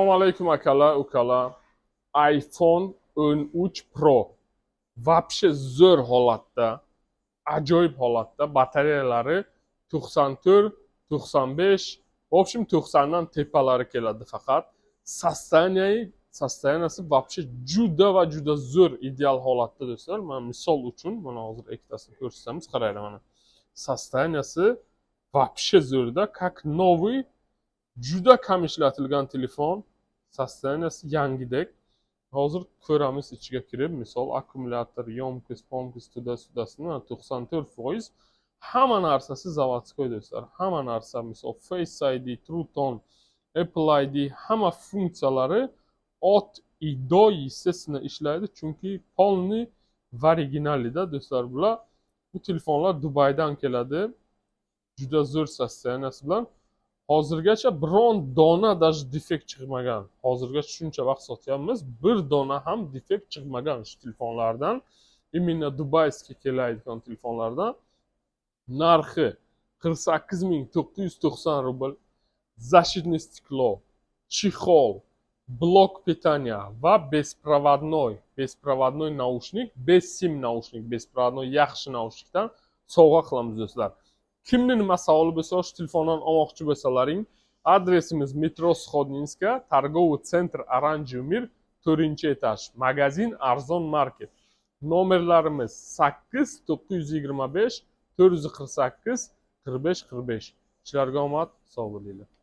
Assalomu alaykum, akalar, ukalar. iPhone 13 Pro вообще zo'r holatda, ajoyib holatda, batareyalari 94, 95, в общем, 90 dan tepalari keladi faqat. Состояние si вообще juda va juda zo'r, ideal holatda, do'stlar. Mana, misol uchun, mana hozir ikkitasini ko'rsatamiz, qaranglar, mana. Состояние si вообще zo'rda, как новый, juda kam ishlatilgan telefon, состояние si yangidek. Hozir ko'ramiz ichiga kirib, misol, akkumulyator, ёмкость, помкость, туда-сюда sini, 94%, hamma narsasi заводской, do'stlar. Hamma narsa, misol, Face ID, True Tone, Apple ID, hamma funksiyalari от и до, естественно, ishlaydi, chunki полный в оригинале da, do'stlar, bular. Bu telefonlar Dubaydan keladi. Juda zo'r состояние si bilan. Hozirgacha biron dona даже defekt chiqmagan. Hozirgacha shuncha vaqt sotyapmiz, bir dona ham defekt chiqmagan shu telefonlardan. Именно дубайский keladigan telefonlardan. Narxi 48 990 rubl. Защитный стекло, чехол, блок питания va беспроводной наушник, без sim наушник, беспроводной yaxshi наушник dan sovg'a qilamiz, do'stlar. Kimni nima savoli bo'lsa, shu telefondan olmoqchi bo'lsalaring, adresimiz: metro Сходнинская, торговый центр Оранжевый мир, to'rtinchi этаж, magazin Arzon Market. Nomerlarimiz: 8 925 448 45 45. Ishlarga omad, sog' bo'linglar.